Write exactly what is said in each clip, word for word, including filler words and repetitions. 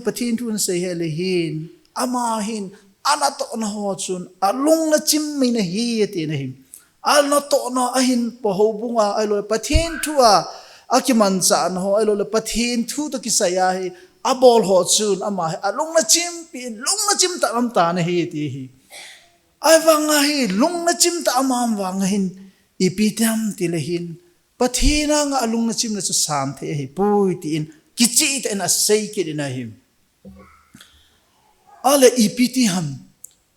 Pathen thu in asei hile hin, ama hin, anatohna ho chun, alung nachim mai nahi, ati nahi. Anatohna ahin po houbunga, ahilou le Pathen thu a, akimanchahna ho, ahilou le Pathen thu toh kisai a hi, abol ho chun, ama hi, alung nachimpi, lung nachim tah lam tah nahi, ti hi. Ahivanga hi, lung nachim tah ama vang hin, ipi ti ham ti le hin, Pathen anga alung nachimna chu san thei ahipoi, tin, kicheh tah in asei kit in ahi. Ale ipi ti ham.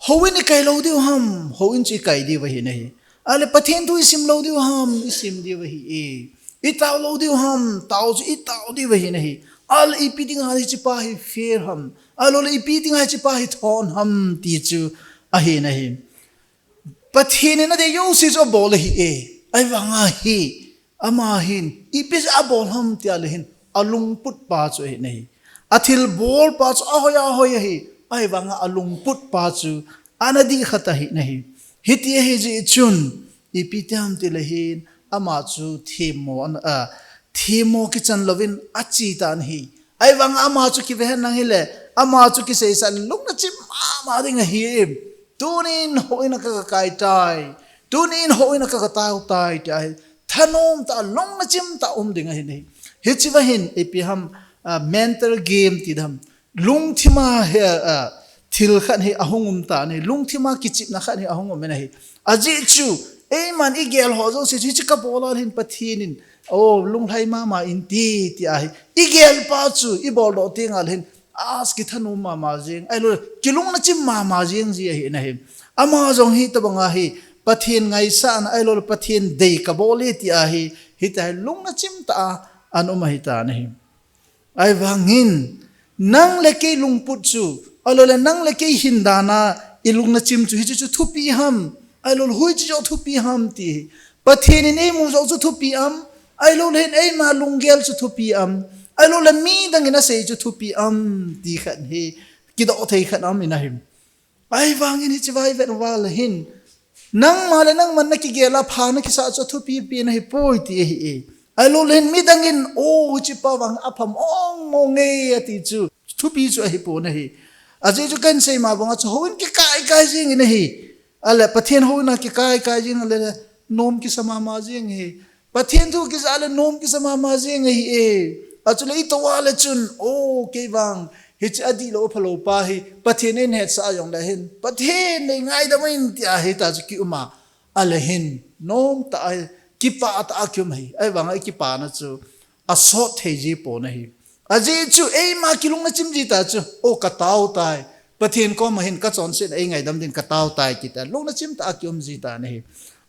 Houin ikai lou diu ham, houin chu ikai diu ahi nahi. Ale Pathen thu isim lou diu ham, isim diu ahi e. Itao lou diu ham, tao chu itao diu ahi nahi. Ale ipi dinga hichepa hi fail ham. Ahilou le ipi dinga hichepa hi thon ham ti chu ahi nahi. Pathen in adei jouse chu abol ahi e. Ahivanga hi, ama hin, ipi jeh a abol ham tia le hin, alungput pa chu ahi nahi. Athilbol pa chu ahoi ahoi ahi. Ahivanga alungput pa chu, ana dih khat ahi nahi. Hiti ahi jeh chun, ipi ti ham ti le hin, ama chu themmo, ana, a, themmo kichan louvin ache tan ahi. Ahivanga ama chu kive hen lang hile, ama chu kiseisah lung nachim mama ding ahi. Tunin houin a ka, ka kai tai. Tunin houin a ka, ka tao tai, ti ahi. Thanom tah, lung nachim tah um ding ahi nahi. Hichea hin, ipi ham, ah, mental game ti dam. Lungthima hi, ah, thil khat hi ahung um tan ahi. Lungthima kichepna khat hi ahung um in ahi. Ajeh chu, eiman igel ho jouse chu, hiche kabol a hin Pathen in, o, lunglhai mama inte, ti ahi. Igel pa chu, ibol doh teng a le hin, as kithanom mama jeng, ahilou le, kilung nachim mama jeng ji ahi nahi. Ama jong hitobang ahi, Pathen ngaisahna, ahilou le, Pathen dei kabol e ti ahi, hitia hi lung nachim tah a, ana um ahi tan ahi. Ahivangin, nang le kei lungput chu, ahilou le, nang le kei hin dan a, ilung nachim chu, hiche chu thupi ham, ahilou le, hoiche joh thupi ham ti hi. Pathen in eimu joh chu thupi am, ahilou le hin eima lunggel chu thupi am, ahilou le midang in asei chu thupi am, ti khat hi, kidoh thei khat aum in ahi. Ahivangin hichea ivet uva le hin, nangma le nangman nakigel a pha nakisah chu athupi pen ahipoi ti ahi e. Ahilou le hin midang in, o, hichepa vang apha mong mong e ati chu, thupi chu ahipon ahi. Ajeh chu kahin sei ma banga chu houin kikai kai jeng in ahi. Ale, Pathen houin a kikai kai jeng le, le, nom kisa mama jeng ahi. Pathen thu kija le nom kisa mama jeng ahi e. Achule itou a le chun, o, kei vang, hiche adihlou aphalou pa hi, Pathen in hetsah a jong le hin, Pathen nei ngaidam in tia hita chu kium a. Ale hin, nom tah a, kipah tah a kium ahi. Ahivanga ikipana chu, asot thei ji pon ahi. Ajeh chu eima kilung nachim ji ta chu, o, katao tai. Pathen koma hin kachonsetna eingaidam din katao tai kiti a. Lung nachim tah a kium ji tan ahi.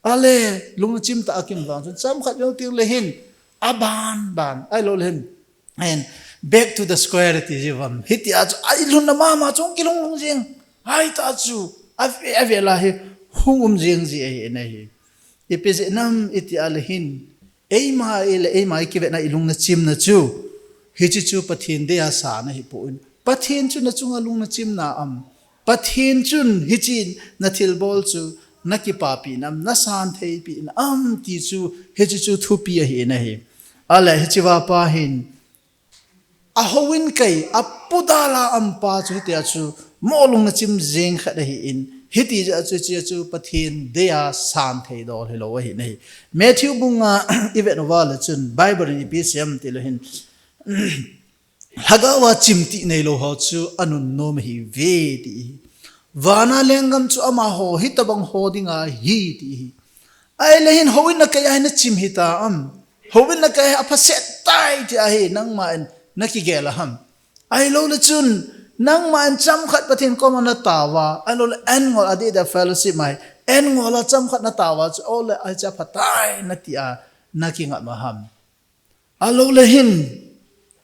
Ale, lung nachim tah a kium vang chun chomkhat jou teng le hin, aban ban, ahilou le hin, and back to the square ti ji uvam. Hitia chu, ailhunna mama chu kilung lung jeng. Ahita chu, ave, ave la hi, hung um jeng ji ahi nahi. Ipi jeh ham iti a le hin, eima i le, eima i kivetna ilung nachimna chu, hiche chu Pathen dei a san ahipon. Pathen chu nachunga lung nachimna am. Pathen chun hiche nathilbol chu nakipapi nam, nasan theipi nam ti chu, hiche chu thupi ahi nahi. Ale hichea pa hin, ahouin kai, apu dal a um pa chu hitia chu, mo lung nachim jeng khat ahin, hiti jeh a chu, hichea chu Pathen dei a san thei dol hilou ahi nahi. Matthew bung nga ivet uva le chun, Bible in ipi asei em ti le hin, Lhagao a chimtih neilou ho chu anunnom ahiuve ti hi. Vana lenggam chu amaho hitobang ho dinga ahi ti hi. Ahile hin houin a kai a hin nachim hita am. Houin a kai a aphaset tai ti ahi, nangma in nakigel a ham. Ahilou le chun, nangma in chomkhat Pathen koma nataova, ahilou le an ngol a dih dih a fellowship mai, an ngol a chomkhat nataova chu, o le, ahi chu aphatai nati a, nakingam a ham. Ahilou le hin,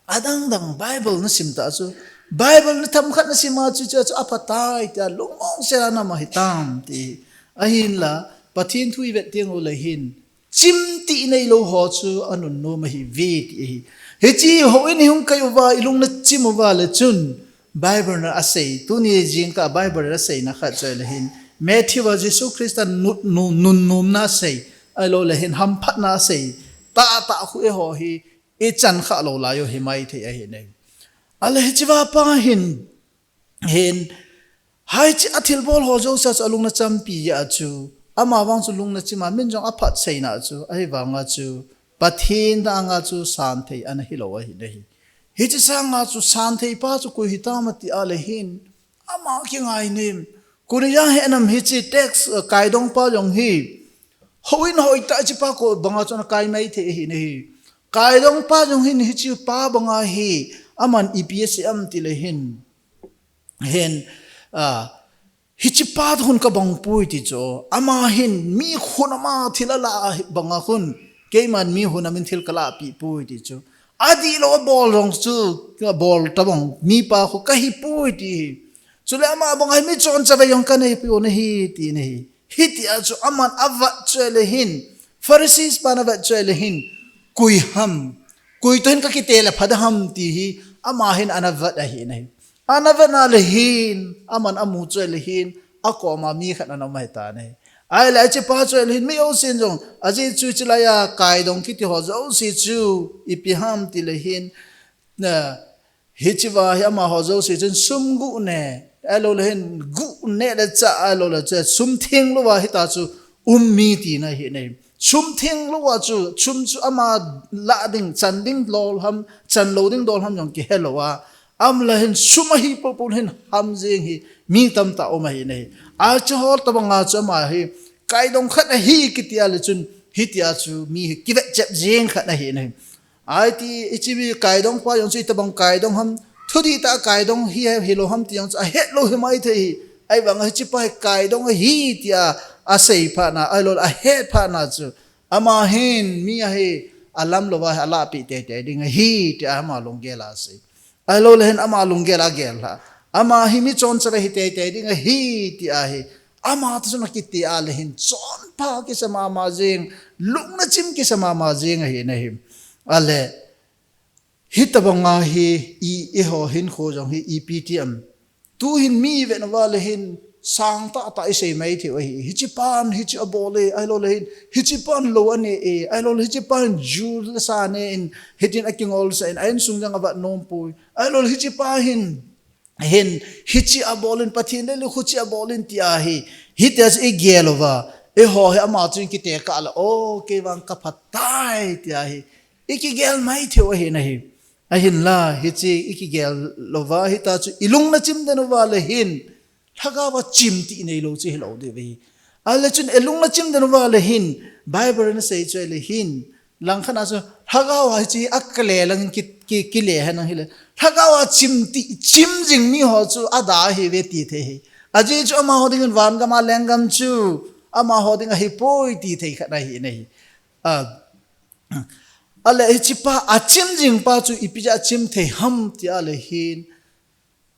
adang dang Bible nasim ta chu, Bible natham khat nasim a chu, chu, chu aphatai tia, lungmong sel a nam ahitam ti. Ahinla, Pathen thu ivet teng u le hin, chimtih neilou ho chu anunnom ahiuve ti ahi. Hiche houin ihung kai uva, ilung nachim uva le chun, Bible in asei, tuni jingkah Bible in aseina khat chu ahile hin, Matthew a Jesu Christa nun, nun, nunnomna asei, ahilou le hin hamphatna asei, tahtah khu eiho hi, ichan kha lou lai u hi maithei ahi nahi. Ale hiche va pa hin, hin, hiche a thilbol ho jouse chu alung nachampi jeh a chu, ama vang chu lung nachim a, min jong aphat seina chu, ahivanga chu, Pathen anga chu santhei ana hilou ahi nahi. Hiche sanga chu santhei pa chu koi hitam ati a le hin, ama kingainem. Koi a hi anam hiche tax, uh, kaidong pa jong hi. Houin hoitah hiche pa ko banga chu ana kai mai thei ahi nahi. Kaidong pa jong hin hiche pa banga hi. Aman ipi asei em ti le hin. Hin, ah, hiche pa toh hin kabang poi ti chu. Ama hin mi khun ama thil ala banga hin. Keiman mi khun amin thil kala pi poi ti chu. Adihlou abol jong chu, abol tabang, mipa khu kahi poi ti hi. Chule ama banga hi mi chonse ve jong kanei poi nahi ti nahi. Hitia chu aman avet chu le hin, Pharisees pan avet chu le hin, koi ham, koi toh hin kakite le pha ding ham ti hi, ama hin ana vet ahi nahi. Ana vetna le hin, aman amu chu le hin, akoma mi khat ana um ahi ta nahi. Ahile hiche pa chu le hin, mi jousen jong, ajeh chu hiche laiya, kaidong kiti ho jouse chu, ipi ham ti le hin, na, hiche va hi amaho jouse chun sum gu ne, ahilou le hin gu ne le cha, ahilou le cha, sum theng louva hita chu um mi tina ahi nahi. Sum theng louva chu, sum chu ama la ding, chan ding dol ham, chan lou ding dol ham jong kihelou a. Ahinla hin sum ahi popo hin ham jeng hi mi tamtah um ahi nahi. Achu hol tabanga chu ama hi kaidong khat ahi kiti a le chun hitia chu mi hi kivet chep jeng khat ahi nahi. Aiti, hiche mi kaidong pa jong chu itabang kaidong ham, thudih tah kaidong hi, hilou ham ti jong chu ahetlou hi mai thei hi. Ahivanga hiche pa hi kaidong ahi tia asei phatna, ahilou le ahet phatna chu. Ama hin mi ahi alam louva hi alahpeh teitei ding ahi tia ama lunggel a asei. Ahilou le hin ama lunggel a agel lha. Ama hi mi chonse ve hi teitei ding ahi tia hi. Ama toh chun akiti a le hin chonpha kisa mama jeng, lung nachim kisa mama jeng ahi nahi. Ale, hitabanga hi i, eiho hinkho jong hi ipi ti em. Tu hin mi ivet uva le hin sang tahtah isei mai thei u ahi. Hiche pan, hiche abol e, ahilou le hin, hiche pan lou ane e, ahilou le hiche pan ju le sa ane in, hitin akingol sah in, a insung jong avet nom poi. Ahilou le hiche pa hin, hin, hiche abol in, Pathen le le hiche abol in ti ahi. Hitia chu igel uva, eiho hi ama chu ikitekah le, o, kei vang kapha tai ti ahi. Ikigel mai thei u ahi nahi. Ahinla, hiche ikigel louva, hita chu ilung nachim den uva le hin, lhagao a chimtih neilou chu hilou diu ahi. Ahile chun ilung nachim den uva le hin, Bible in asei chu le hin, langkhat a chu, lhagao a hiche akile lang in ki, ki, kile hen lang hile. Lhagao a chimtih, chim jing miho chu ada ahiuve ti thei hi. Ajeh chu amaho dingin van gam a lenggam chu, amaho ding ahi poi ti thei khat ahi nahi. A, Ale hiche pa, achim jing pa chu ipi jeh a chim thei ham ti a le hin,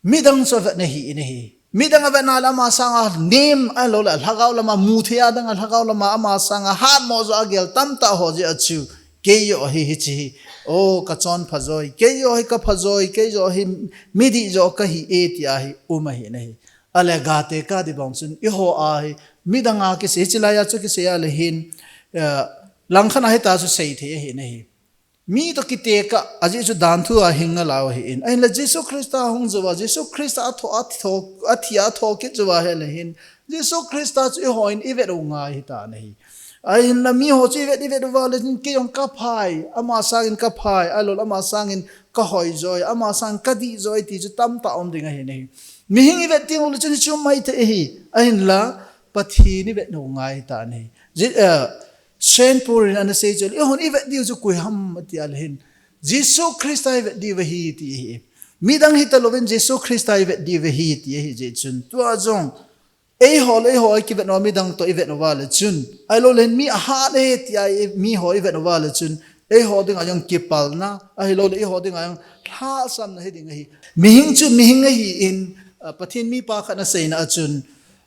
midang chu avet nahi in ahi. Midang avetna le ama sanga nem ahilou le lhagao lama mu thei a dang a lhagao lama ama sanga hatmo jo agel tamtah ho jeh a chu, kei joh hi hiche hi, o, kachonpha joi, kei joh hi kapha joi, kei joh hi midih joh kahi e ti ahi um ahi nahi. Ale gate kadi bang chun, eiho a hi, midang a kisei, hiche laiya chu kisei a le hin, eh, langkhat a hita chu sei thei ahi nahi. Mi toh kitekah, ajeh chu danthu a hing nalai u ahi in. Ahinla Jesu Christa hung jou a, Jesu Christa atho, atho, athi a atho kit jou a hile hin, Jesu Christa chu eiho in ivet u ngai hita nahi. Ahinla miho chu ivet, ivet uva le hin kei jong kaphai, ama sangin kaphai, ahilou le ama sangin kahoi joi, ama sangin kadih joi ti chu tamtah um ding ahi nahi. Mihing ivet ding u le chun hichu um mai thei ahi. Ahinla, Pathen ivet u ngai ta nahi. Je, eh, Saint Paul in ana sei chu, eihon ivet diu chu koi ham ati a le hin, Jesu Christa ivet diu ahi ti ahi. Midang hita louvin Jesu Christa ivet diu ahi ti ahi jeh chun. Tua jong, eiho le eiho ikivet uva midang toh ivet uva le chun, ahilou le hin mi ahat e tia miho ivet uva le chun, eiho dinga jong kipalna, ahilou le eiho dinga jong lhahsamna hi ding ahi. Mihing chu mihing ahi in, ah, Pathen mipa khat in aseina a chun,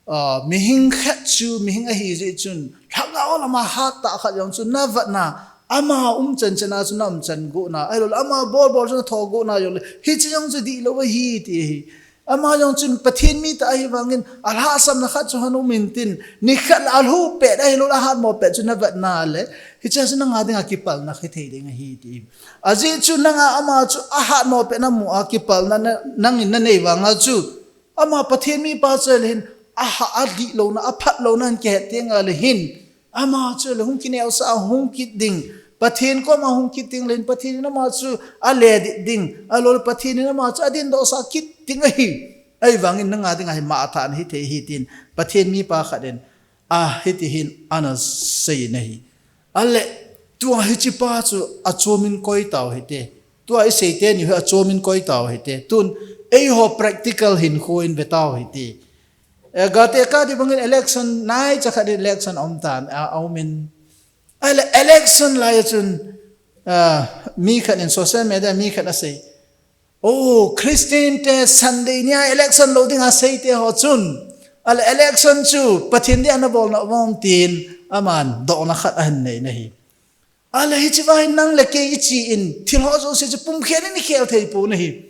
ah, mihing khat chu mihing ahi jeh chun, lhagao lama hattah khat jong chu navetna, ama umchan chan a chu naumchan got na, ahilou le ama bolbol chu natho got na jong le, hiche jong chu dihlou ahi ti ahi. Ama jong chun Pathen mi tah ahi vangin, alhahsamna khat chu hung um intin, nikhat le alhu pet ahilou le ahatmo pet chu navet na le, hiche chu nanga dinga kipalna hithei ding ahi ti. Ajeh chu nanga ama chu ahatmo pet namu a kipalna na, nangin nanei vanga chu, ama Pathen mipa chu ahile hin, aha, adih louna, aphat louna hin kihet teng le hin, ama chu le hung kineosah a hung kit ding. Pathen koma hung kit ding le hin, Pathen in ama chu aledih ding. Ahilou le Pathen in ama chu adindohsah kit ding ahi. Ahivangin nanga dinga hi mathah na hithei ahi tin, Pathen mipa khat in, a, hiti hin ana sei in ahi. Ale, tua hichepa chu achomin koi tau hite. Tua isei teni hi achomin koi tau hite. Tun, eiho practical hinkho in ve tau hite. Eh, gate kah ding bangin election nai chakhat election aum tan, a, aumin. Ale, election lai chun, a, mi khat in social media mi khat asei. Oh, Christian te Sunday nia election lou dinga seite ho chun, ale election chu Pathen dia nabol nau vang tin, aman dohna khat ahin nei in ahi. Ale hichea hin nang le kei ichi in, thil ho jouse chu pumkhen in ikhel thei pon ahi.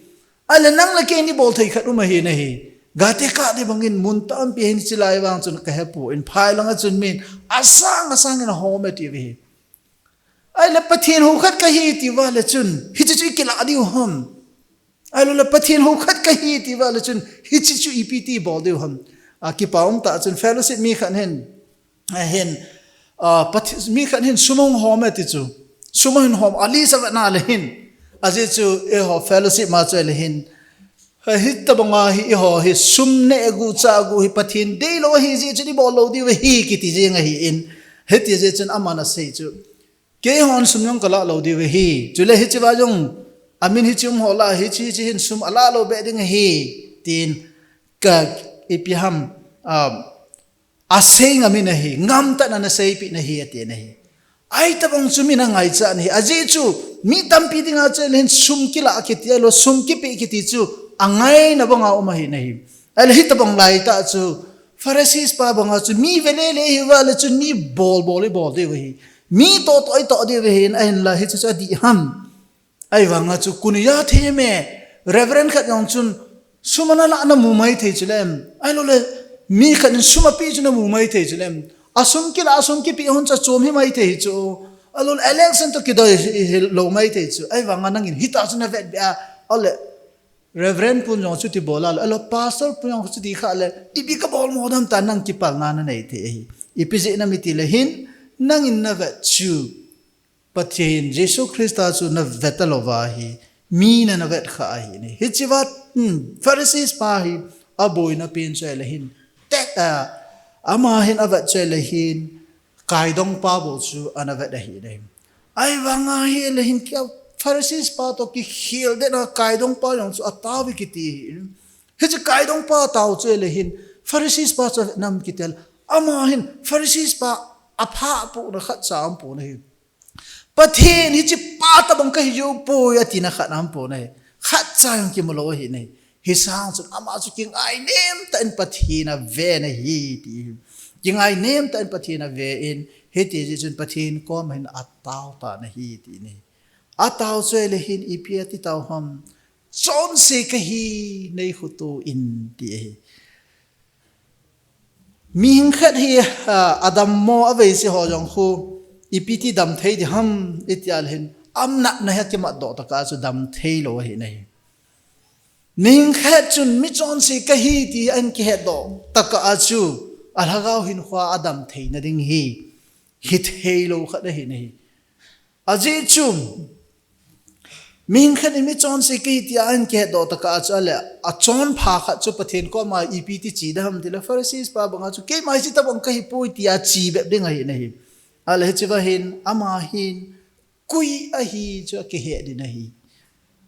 Ale nang le kei in ibol thei khat um ahi in ahi. Gate kah ding bangin mun tampi hin hiche lai vang chun kahepon, phai langa chun min asang asang in ahom e atiuve. Ahile Pathen hou khat kahi tiuva le chun, hiche chu ikilah diu ham? Ahilou le Pathen hou khat kahi tiuva le chun, hiche chu ipi ti bol diu ham? A, kipa um tah chun fellowship mi khat hin, a, hin, a, Pathe-, mi khat hin sum ahung hom e ti chu. Sum ahin hom, a list avet na le hin. Ajeh chu, eiho fellowship ma chu le hin. Hitabanga hi eiho hi sum neh gu chah gu hi Pathen deilou ahi jeh chun ibol lou diu ahi kiti jeng ahin. Hiti jeh chun aman asei chu, keihon sum jong kalah lou diu ahi. Chule hichea jong amin hiche um ho lah a hiche, hiche hin sum alah lou beh ding ahi. Tin ka ipi ham, um, asei ngam in ahi, ngam tah in ana seipeh in ahi, ati in ahi. Ahitabang chu min angaichat in ahi. Ajeh chu, mi tampi dinga chu le hin sum kilah kiti, ahilou sum kipeh kiti chu, angaina banga um ahi in ahi. Ahile hitabang lai tah chu, Pharisees pa banga chu, mi ve lele ihiuva le chun mi bol bol ibol diu ahi. Mi toh toh itoh diu ahi in, ahinla hiche chu adih ham? Ahivanga chu kunu ja thei me, Reverend khat jong chun, sum ana lah namu maithei chulem. Ahilou le, mi khat in sum apeh chu namu maithei chulem. Asum kilah, asum kipeh hon chu achom hi maithei chu. Ahilou le, election toh kidoi hi, hi lou maithei chu. Ahivanga nangin hitah chu navet beh a. Ahile, Reverend pun jong chuti bol a le, ahilou, Pastor pun jong chuti kha le, ipi kabol mo dam ta nang kipalna nanei thei ahi. Ipi jeh ham iti le hin, nangin navet chu Pathen, Jesu Christa chu navet a lou va hi, mi nana vet kha ahi in ahi. Hichea, hmm, Pharisees pa hi, aboina pen chu le hin, tek a, ama hin avet chu le hin, kaidong pa bou chu ana vet ahi in ahi. Ahivanga hi le hin kia Pharisees pa toh kikhel den a kaidong pa jong chu atao e kiti ahi. Hiche kaidong pa tao chu le hin, Pharisees pa chu avet nam kiti le, ama hin Pharisees pa apha pona khat cha um pon ahi. Pathen hiche pa tabang kahi jou poi atina khat aum pon ahi. Khat cha jong kimu lou ahi in ahi. Hisang chun ama chu kingainem tah in Pathen ave in ahi ti. Kingainem tah in Pathen ave in, hiti jeh chun Pathen koma hin atao tan ahi ti in ahi. Atao chu le hin ipi ati tau ham? Chonse kahi nei khutu in ti ahi. Mihing khat hi, ah, adammo aveise ho jong khu, ipi ti dam thei ding ham, iti le hin, amnatna hi akimat doh tah a chu dam thei lou ahi in ahi. Mihing khat chun michonse kahi ti ahin kihet doh tah a chu, alhagao hinkho a adam theina ding hi, hithei lou khat ahi in ahi. Ajeh chu, mihing khat in michonse kahi tia ahin kihet doh tah a chu le, achonpha khat chu Pathen koma ipi ti che ding ham ti le Pharisees pa banga chu keima hiche tabang kahi poi tia che bep ding ahi in ahi. Ahile hichea hin, ama hin, koi ahi chu akihet in ahi.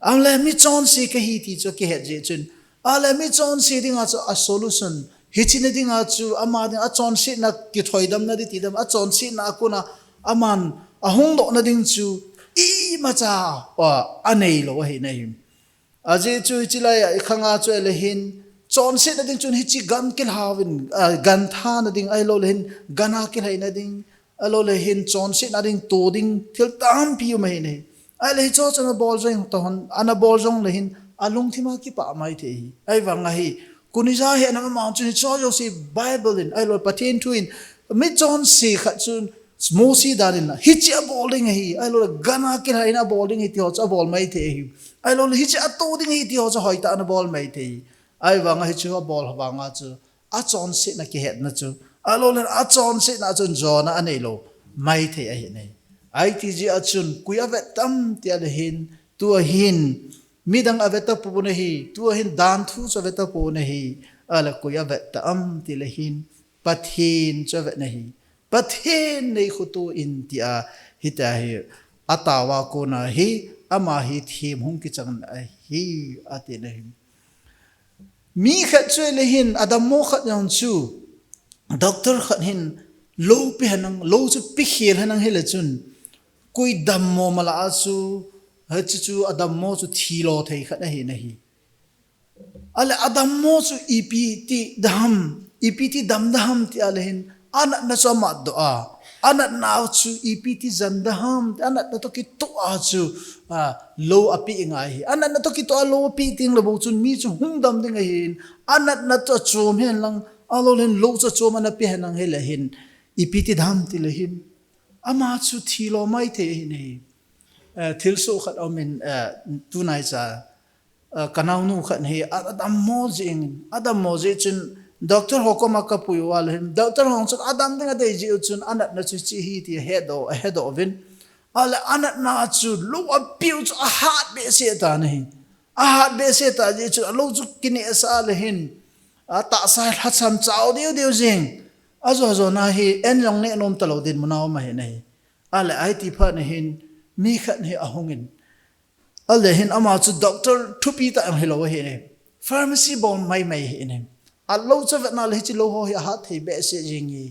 Ahile michonse kahi ti chu akihet jeh chun, ahile michonse dinga chu a solution, hiche na dinga chu ama dinga chonsetna kithoidamna ding ti dam, achonsetna a kona aman ahung dohna ding chu imacha, a, anei lou ahi in ahi. Ajeh chu hiche lai a ikhanga chu le hin, chonsetna ding chun hiche gan kilhauvin, a, gan thana ding ahilou le hin, gan a kilhaina ding, ahilou le hin chonsetna ding, to ding, thil tampi um ahi in ahi. Ahile hicheho chu ana bol jong tahon, ana bol jong le hin, Alungthim a kipah maithei ahi. Ahivang ahi, kuni ja hi anam ama chun hiche jouse Bible in, ahilou Pathen thu in, michonse khat chun, Mosi dan in, hiche abol ding ahi, ahilou gana kilhai in abol ding ahi ti ho chu abol maithei ahi. Ahilou hiche ato ding ahi ti ho chu hoitah in abol maithei ahi. Ahivang ahi chu abol vang a chu, achonsetna kihetna chu, ahilou le achonsetna chun jona anei lou maithei ahi nai. Ahi ti jeh a chun, koi avet tam ti a le hin, tua hin, midang avet tapon ahi, tua hin dan thu chu avet tapon ahi, ahile koi avet tam ti le hin, Pathen chu avet na ahi. Pathen nei khutu in ti a, hitia hi, atao a kona hi, ama hi them hung kichang ahi, ati na ahi. Mi khat chu le hin, adammo khat jong chu, doctor khat hin, lou pe henlang, lou chu pe khel henlang hile chun, koi dammo mala a chu, hiche chu adammo chu thilo thei khat ahi na ahi. Ahile adammo chu ipi ti dam, ipi ti dam dam ti a le hin, anatna chu amat doh a, anatna chu ipi ti jan dam, anatna toh kitoh a chu, a, lou ape ngai ahi. Anatna toh kitoh a lou ape teng le bou chun mi chu hung dam ding ahin, anatna toh achom henlang, ahilou le hin lou chu achom ana pe henlang hile hin, ipi ti dam ti le hin, ama chu thilo maithei ahi na ahi. Eh, thilsoh khat aum in, eh, tunai cha, eh, ka naonu khat hi, a, adammo jing, adammo jeh chun, doctor ho koma kapui uva le hin, doctor ho chun, adam ding adei jeh u chun, anatna chu hiche ahi ti ahedoh, ahedoh uvin. Ahile anatna chu, lou ape u chu ahat behseh tan ahi. Ahat behseh ta jeh chun, alou chu kinehsah le hin, atahsa lhacham chao deu deu jing. Ajo jo na hi, en jong neh nom talou dinmun a um ahi na ahi. Ahile ahi ti phat na hin, mi khat hi ahung in. Ahile hin ama chu doctor thupi tah jong hilou ahi ne. Pharmacy bol mai mai ahi ne. Alou chu avet na le hiche lou ho hi ahat thei behseh jing e.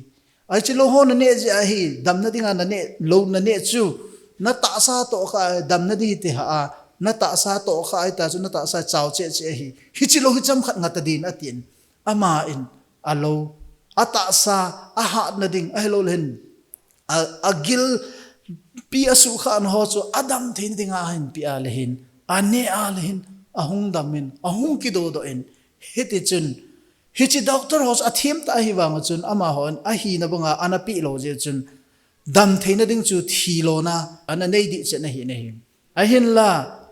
Hiche lou ho naneh jeh a hi, damna dinga naneh, lou naneh chu, natahsa toh kha, damna ding hi ti ha a, natahsa toh kha ahi ta chu, natahsa chao cheh cheh ahi. Hiche lou hi chomkhat nga ta din atin. Ama in, alou, atahsa, ahatna ding, ahilou le hin, a, agilpi asuhkhahna ho chu adam theina dinga ahin pe a le hin, aneh a le hin, ahung dam in, ahung kidodoh in, hiti chun, hiche doctor ho chu athem tah ahi vang a chun, amahon ahina banga ana pe lou jeh chun, dam theina ding chu thilona ana nei ding chet ahi na ahi. Ahinla,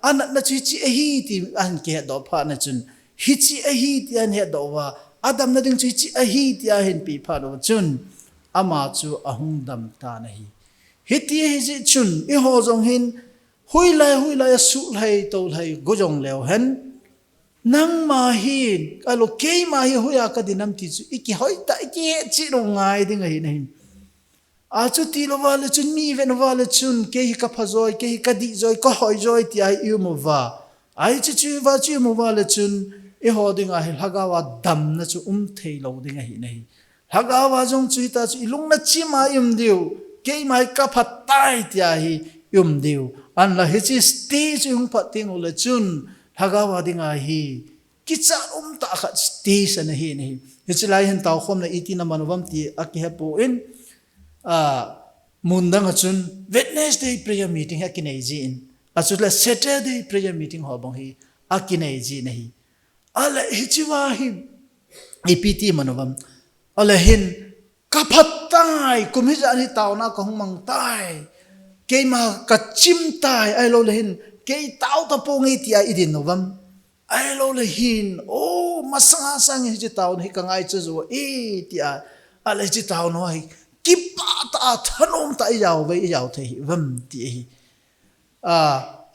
anatna chu hiche ahi ti ahin kihetdoh phat na chun, hiche ahi ti ahin hetdoh uva, adamna ding chu hiche ahi ti ahin pe phat uva chun, ama chu ahung dam tan ahi. Hiti ahi jeh chun, eiho jong hin, hoilai, hoilai, asuh lhai, tou lhai, go jong leu hen. Nangma hi, ahilou, keima hi hoiya kadin ham ti chu, ikihoi tah, ikihetchet u ngai ding ahi na ahi. Achuti lou va le chun, mi ven uva le chun, kei hi kapha joi, kei hi kadih joi, kahoi joi, ti a i um uva. Ahi chu chu va chu i um uva le chun, eiho dinga hi lhagao a damna chu um thei lou ding ahi na ahi. Lhagao a jong chu hita chu i lungna chima i um diu, keima hi kapha tai ti a hi i um diu. Ahinla hiche stage chu i hung phat teng u le chun, lhagao a dinga hi, kichat um tah khat stage ana hi na ahi. Hiche lai hin taokhomna iti na man uvam ti akihe poi, a, mun dang a chun Wednesday prayer meeting hi akinei jin, achule Saturday prayer meeting ho bang hi akinei ji na ahi. Ahile hiche va hi ipi ti man uvam. Ahile hin kapha tai, kum hijat hi taona kahung mang tai. Keima kachim tai, ahilou le hin kei tao tapong e ti a i din uvam. Ahilou le hin, o, masanga sang hiche taona hi kangaicha jou e ti a, ahile hiche taona hi kipah tah a thanom tah a i jao uve, i jao thei hi uvam ti ahi. A,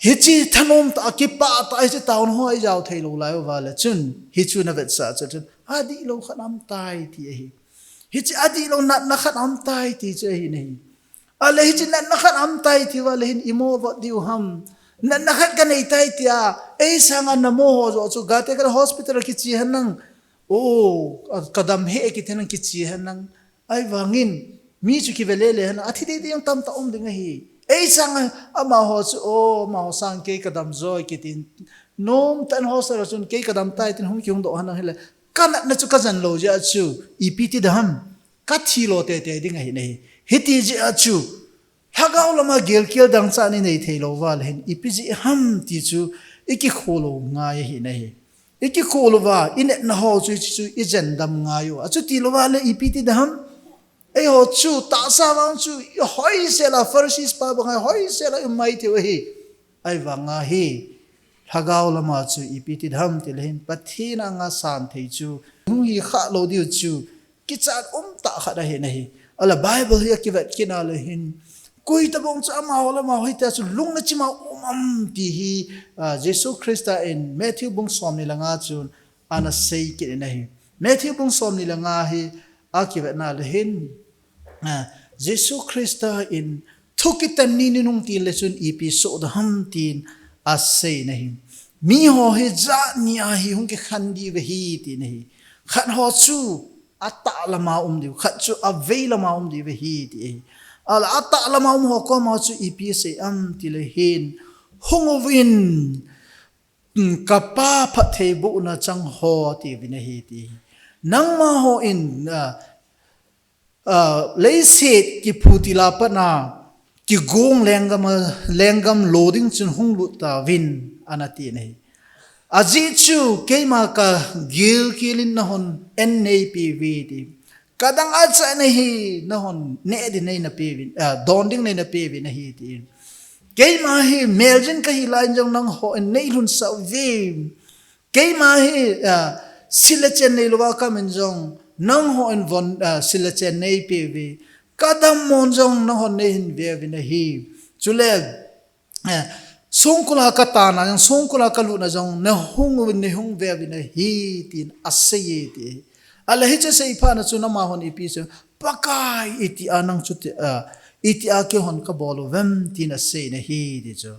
hiche thanom tah a kipah tah a hiche taona ho i jao thei lou lai uva le chun, hichu na vetsah chu chun, adih lou khat aum tai ti ahi. Hiche adih lou natna khat aum tai ti chu ahi na ahi. Ahile hiche natna khat aum tai ti uva le hin i mo vot diu ham. Natna khat kanei tai ti a, ei sanga na mo ho joh chu, gate ka hospital kiche henlang. O, kadam hih e kiti henlang kiche henlang. Ahivangin, mi chu kive lele hen, athi ding ding tamtah um ding ahi. Ei sanga amaho chu, o, amaho sang kei kadam joi kitin. Nomtah in hospital chun kei kadam tai tin hung kihung doh henlang hile. Kanatna chu kajan lou jeh a chu, ipi ti ding ham. Kathi lou tete ding ahi na ahi. Hiti jeh a chu, lhagao lama gelkel dangchah i nei thei lou uva le hin, ipi jeh ham ti chu, I kikholou ngai ahi nahi. I kikholou va, i netna ho chu, chu, chu i jendam ngai u. Achuti louva le ipi ti dam. Eiho chu, tahsa vang chu, i hoisel a Pharisees pa bang a hoisel a i mai thei u ahi. Ahivang a hi, lhagao lama chu ipi ti dam ti le hin, Pathen anga san thei chu, hung hi kha lou diu chu, kichat um tah khat ahi nahi. Ahile Bible hi akivet kit na le hin, koi tabang chu amaho lama hoitia chu lungna chima um am ti hi, ah, Jesu Christa in Matthew bung somni le nga chun ana sei kit in ahi. Matthew bung somni le nga hi akivet na le hin, ah, Jesu Christa in thu kitan ni ni nung tin le chun ipi soh dam tin asei in ahi. Miho hi jat ni a hi hung kikhen diu ahi ti in ahi. Khat ho chu atah lama um diu, khat chu avei lama um diu ahi ti ahi. Ahile atah lama um ho koma chu ipi asei am ti le hin, hung uvin, mm, ka Pa phattheibohna chang ho ati uvin ahi ti. Nangma hon, ah, ah, leiset kiphutil a pat a kigong lenggam a, lenggam lo ding chun hung lut tauvin ana ti in ahi. Ajeh chu keima ka gilkel in nahon an neipeh uve ti. Kadang a chan ahi nahon neh ding neina pe uvin, ah, don ding neina pe uvin ahi ti. Keima hi meljin kahi lai in jong nangho in neilhunsah uve. Keima hi, ah, sil le chen neilou a ka um in jong, nangho in von, ah, sil le chen neipe uve. Ka dammo in jong nangho in neihin ve uvin ahi. Chule, eh, songkul a ka tan a jong, songkul a ka lut na jong, nahung uvin, neihung ve uvin ahi, tin asei e ti. Ahile hiche asei phat na chun amahon ipi asei, Pakai, itia nang chuti, ah, itia keihon kabol uvem, tin asei in ahi ti chu.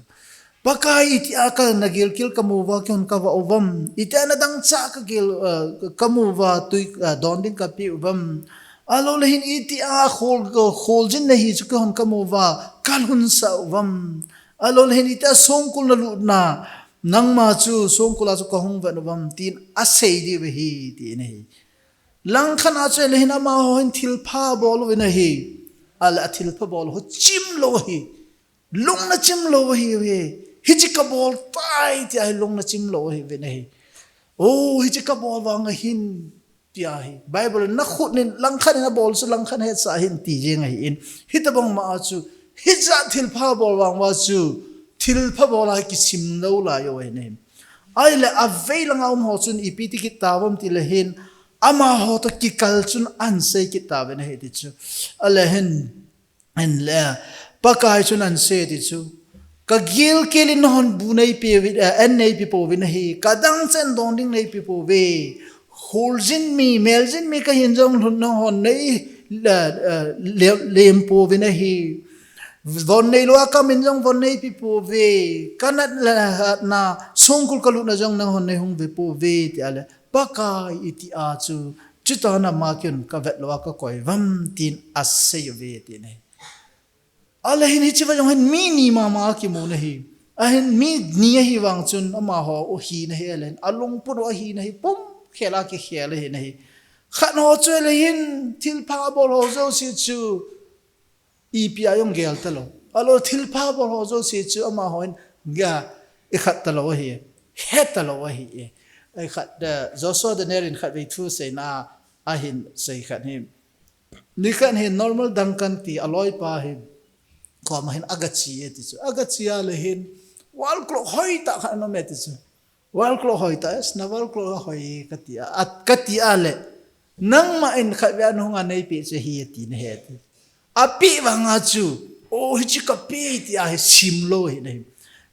Pakai, itia ka na gilkel kamu uva, keihon kavah uvem. Itia na dangchah ka gil, ah, kamu uva, tui, ah, don ding kapeh uvem. Ahilou le hin itia khol, kholjin nahi chu keihon kamu uva, kalhunsah uvem. Ahilou le hin itia songkul na lut na, nangma chu songkul a chu kahung vet uvem, tin asei diu ahi, ti in ahi. Langkhat a chu ahile hin amaho hin thilpha bol uvin ahi. Ahile athilpha bol u chim lou ahi. Lungna chim lou ahiuve. Hiche kabol tai tia hi lungna chim lou ahiuve nahi. O, hiche kabol vang ahin tia hi. Bible in nakhut in langkhat in abol chu langkhat hetsah hih in ti jeng ahin. Hitobang ma a chu, hijat thilpha bol vang uva chu, thilpha bol a hi kisim lou lai u ahi nahi. Ahile avei langa um ho chun ipi ti kit tauvem ti le hin, amaho toh kikal chun ahin sei kit tauve nahi ti chu. Ahile hin, Ahinle, Pakai chun ahin sei ti chu. Ka gilkel in nahon bu neipe uvin, eh, an neipe pouvin ahi. Ka dangchah in don ding neipe pouve. Kholjin mi, meljin mi kahin jong lhun nahon nei, eh, eh, le-, lem pouvin ahi. Von neilou a ka um in jong von neipe pouve. Ka nat le hatna, songkul ka lut na jong nahon neihung ve pouve, tia le. Pakai itia chu, chuti a nangma kihon kavet lou a kakoi uvem, tin asei uve, ti nahi. Ahile hin hiche va jong hin mi ni mama a kimu nahi. Ahin mi ni ahi vang chun amaho u hi nahi ahile hin. Alungput u ahi nahi pum khel a kikhel ahi nahi. Khat ho chu ahile hin thilpha bol ho jouse chu ipi a jong gel talou. Ahilou thilpha bol ho jouse chu amaho in ga ikhat talou ahi. He talou ahi. Ikhat, eh, Joshua Daniel in khatvei thu seina ahin sei khat hi. Nikhat hin Norman Duncan ti aloipa hin koma hin agache e ti chu. Agache a le hin wall clock hoitah khat ana um e ti chu. Wall clock hoitah, es na wall clock a hoi e kati a, a, kati a le. Nangma in khatvei a nahung a neipeh chu hi ati nahi ti. Apeh vang a chu. O, hiche kapeh tia hi sim lou ahi nahi.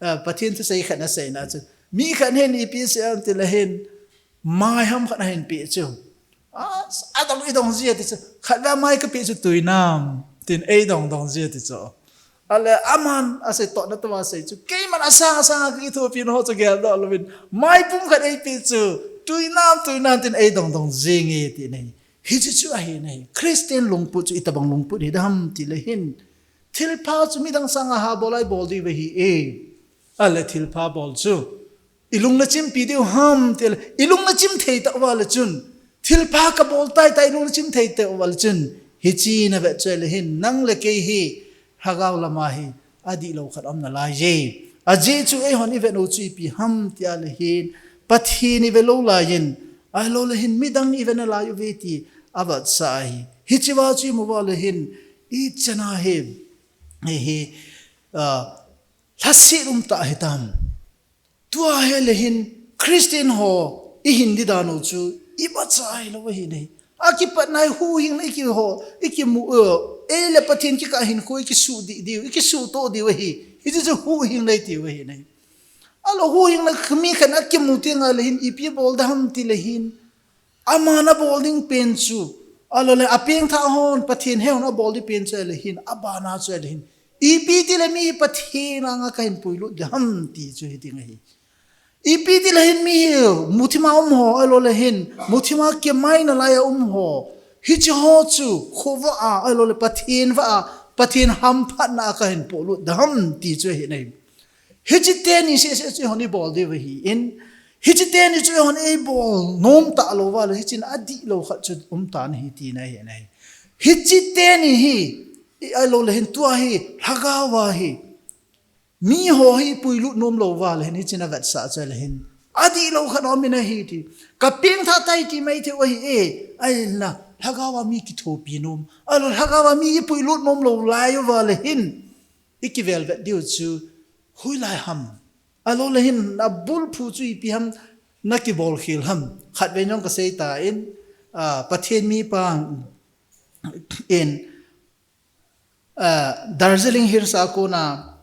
Ah, Pathen thusei khat in asei na chu. Mi khat hin ipi asei em ti le hin. Mai ham khat ahin peh chu. A, adong idong jia ti chu. Khatvei a mai kapeh chu tuinam. Tin eidong dong jia ti chu. Ahile aman asei tohna tah a asei chu. Keiman asang asang a kakithopi na ho chu geldoh louvin. Mai pum khat eipeh chu. Tuinam, tuinam tin eidong dong jing e ti nahi. Hiche chu ahi nahi. Christian lungput chu itobang lungput hidam ti le hin. Thilpha chu midang sanga habol a ibol diu ahi e. Ahile thilpha bol chu. Ilung nachimpi diu ham ti le, ilung nachim thei tauva le chun, thilpha kabol tai tai ilung nachim thei tauva le chun, hiche navet chu ahile hin, nang le kei hi, lhagao lama hi, adihlou khat aum nalai e. Ajeh chu eihon ivet u chu ipi ham tia le hin, Pathen ive lou laiyin, ahilou le hin midang ive nalai uve ti avetsah ahi. Hiche va chu imu va le hin, ichan a hi, hi, hi, ah, lhaset um tah hitam. Tua hi le hin Christian ho ihin ding dan u chu imacha hilou ahi nahi. Akipatna hi huhhingna ikiho, ikimu, eh, ei le Pathen kikah hinkho ikisuh dih diu, ikisuh toh diu ahi. Hichu chu huhhingna itiu ahi nahi. Ahilou huhhingna mi khat in akimu teng le hin ipi bol ding ham ti le hin, aman abol ding pen chu, ahilou le apengthah hon, Pathen hon abol ding pen chu le hin, abana chu le hin, ipi ti le mi hi Pathen anga kahin puilut ding ham ti chu hiding ahi. Ipi ti le hin mi hi muthima um ho, ahilou le hin muthima kimaina laiya um ho, hiche ho chu khovah a, ahilou le Pathen vah a, Pathen hamphatna a kahin puilut ding ham ti chu ahi nahi. Hiche teni sese chu eihon ibol diu ahin, hiche teni chu eihon ibol nom talou va le, hichun adihlou khat chu um tan ahi tina ahi nahi. Hiche teni hi, i, ahilou le hin tua hi, lhagao va hi, mi ho hi puilut nom lou va le hin, hichun avetsah chu le hin, adihlou khat um in ahi ti. Kapengthah tai ti maithei u ahi e, ahinla, lhagao va mi kithopi nom, ahilou, lhagao va mi ipuilut nom lou lai uva le hin, ikivelvet diu chu, hoilai ham? Ahilou le hin, nabulphu chu ipi ham, nakibol khel ham? Khatvei jong kasei tan, ah, Pathen mipa in, ah, Darjeeling Hills a kona,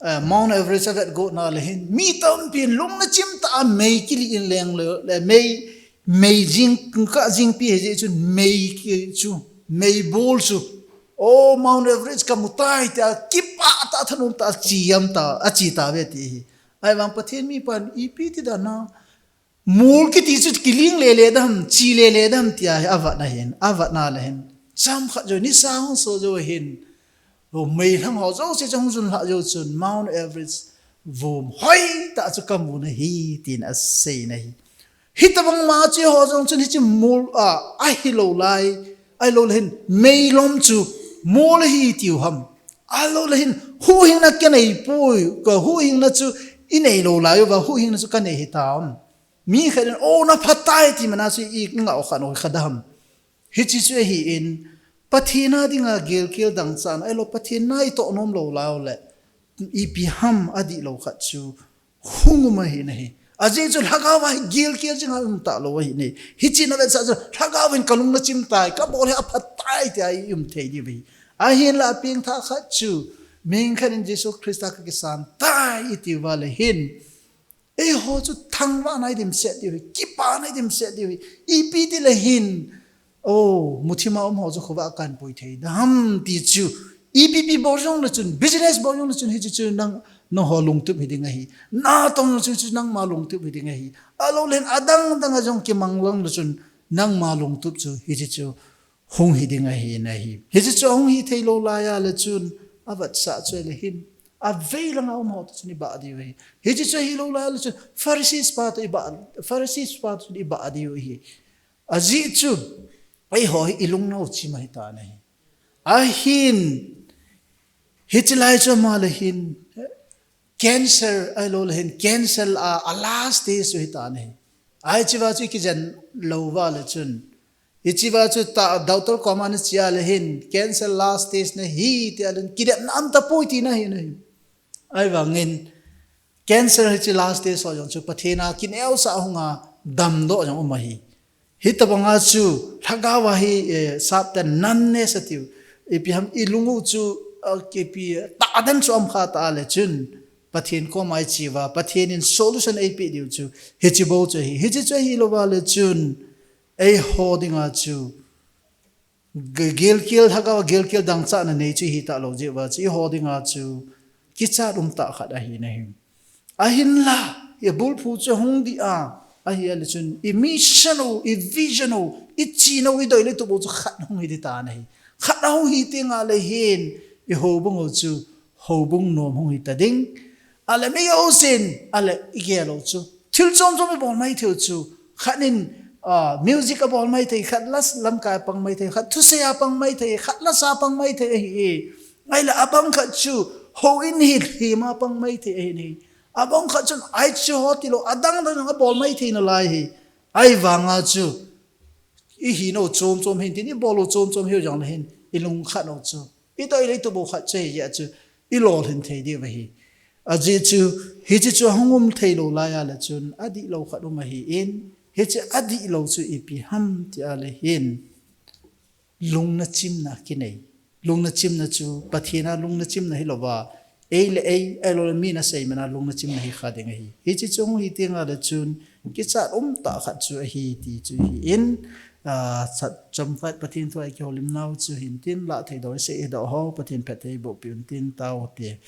ah, Mount Everest avet gotna le hin, mi tampin lungna chim tah a mei kilih in leng le, le mei, mei jing, kah jingpi hijeh chun mei ki chu, meibol chu, "Oh, Mount Everest kamu tai," tia kipah tah, thanom tah a chi am ta, achi tave ti ahi. Ahivang Pathen mipan ipi ti dan a, mol kiti chu kiling lele dam, chi lele dam tia hi avetna hin, avetna le hin, chomkhat jou nisa hung so jou hin, o, meilhang ho jouse chu hung jun lhah jou chun Mount Everest vom hoitah chu kamun ahi, tin asei nahi. Hitobang ma chu eiho jong chun hiche mol a, ahilou lai, ahilou le hin meilom chu mol ahi tiu ham? Ahilou le hin huhhingna kanei poi, ka huhhingna chu inei lou lai uva, huhhingna chu kanei hitam? Mi khat in, "Oh, napha tai," ti mana chu ingah u khat u khat dam? Hiche chu ahin, Pathen a dinga gelkel dangchah na, ahilou Pathen na itoh nom lou lai u le, ipi ham adihlou khat chu hung um ahi nahi. Ajeh chu lhagao va hi gelkel jing a um talou ahi nahi. Hichun avetsah chu lhagao vin kalung nachim tai, kabol hi apha tai tia i um thei diu ahi. Ahinla apengthah khat chu, mihing khat in Jesu Christa kakisan tai iti uva le hin, eiho chu thangvahna idimset diu ahi, kipana idimset diu ahi. Ipi ti le hin, o, muthima um ho chu khovah a kahin pui thei dam ti chu, ipi pi bol jong le chun, business bol jong le chun, hiche chu nang, nangho lungtup hiding ahi. Natong jong chu, chu nangma lungtup hiding ahi. Ahilou le hin adang dang a jong kimang lang le chun, nangma lungtup chu, hiche chu hung hiding ahi nahi. Hiche chu ahung hithei lou laiya le chun, avetsah chu le hin, avei langa um ho toh chun ibah diu ahi. Hiche chu ahilou laiya le chun, Pharisees pa toh ibah, Pharisees pa toh chun ibah diu ahi. Ajeh chu, eiho hi ilungna u chim ahi tan ahi. Ahin, hiche lai chu ama le hin, cancer, ahilou le hin, cancer a, a last stage chu ahi tan ahi. Hiche va chu ikijen lou va le chun, hiche va chu ta, doctor koma nache a le hin, cancer last stage nahi, tia le hin, kidemna um tapoi tina ahi nahi. Ahivangin, cancer hiche last stage ho jong chu Pathen a kineosah hunga damdoh jong um ahi. Hitobanga chu lhagao a hi, eh, sapten numbness atiu. Ipi ham ilung u chu, ah, kipi, taden chu um kha ta le chun, Pathen koma iche uva, Pathen in solution eipeh diu chu, hiche bou chu ahi. Hiche chu ahilou va le chun, eiho dinga chu, Ge-, gelkel, lhagao a gelkel dangchahna nei chu hita lou jeh uva chu, eiho dinga chu kichat umtah khat ahi nahi. Ahinla, ibulphu chu hung dih a, ahi a le chun, i mission u, i vision u, i chihna u, i doi le tup u chu khat hung hi ding tan ahi. Khat ahung hi teng a le hin, i houbung u chu, houbung nom hung hita ding. A le mi jousen, a le i gel u chu. Thil chom chom i bol maithei u chu. Khat in, ah, music a bol maithei, khat la lamkai a pang maithei, khat thusei a pang maithei, khat lasa a pang maithei ahi e. Ahile abang khat chu, Houin hi lhima pang maithei ahin hi. Abang khat chun, "Ai chu ho," tilou, adang dang abol maithei nalai hi. Ahivanga chu, ihi nau chom chom hin, tin ibol u chom chom hiu jongle hin, ilungkhat nau chu. Itoh ilei tobou khat chu hijeh chun, ilolhin thei diu ahi. Ajeh chu, hiche chu ahung um theilou laiya le chun, adihlou khat um ahin, hiche adihlou chu ipi ham tia le hin. Lungna chimna kinei. Lungna chimna chu, Pathen a lungna chimna hilouva, ei le ei, ahilouleh mi nasei mana lungna chimna hi kha ding ahi. Hiche chu hung hi tenga le chun, kichat umtah khat chu ahi ti chu ahin, ah, chat chomkhat Pathen thu a kihoulimnau chu hin tin, lah thei dou isei idoh ho, Pathen phatthei boh peh un tin, tao te.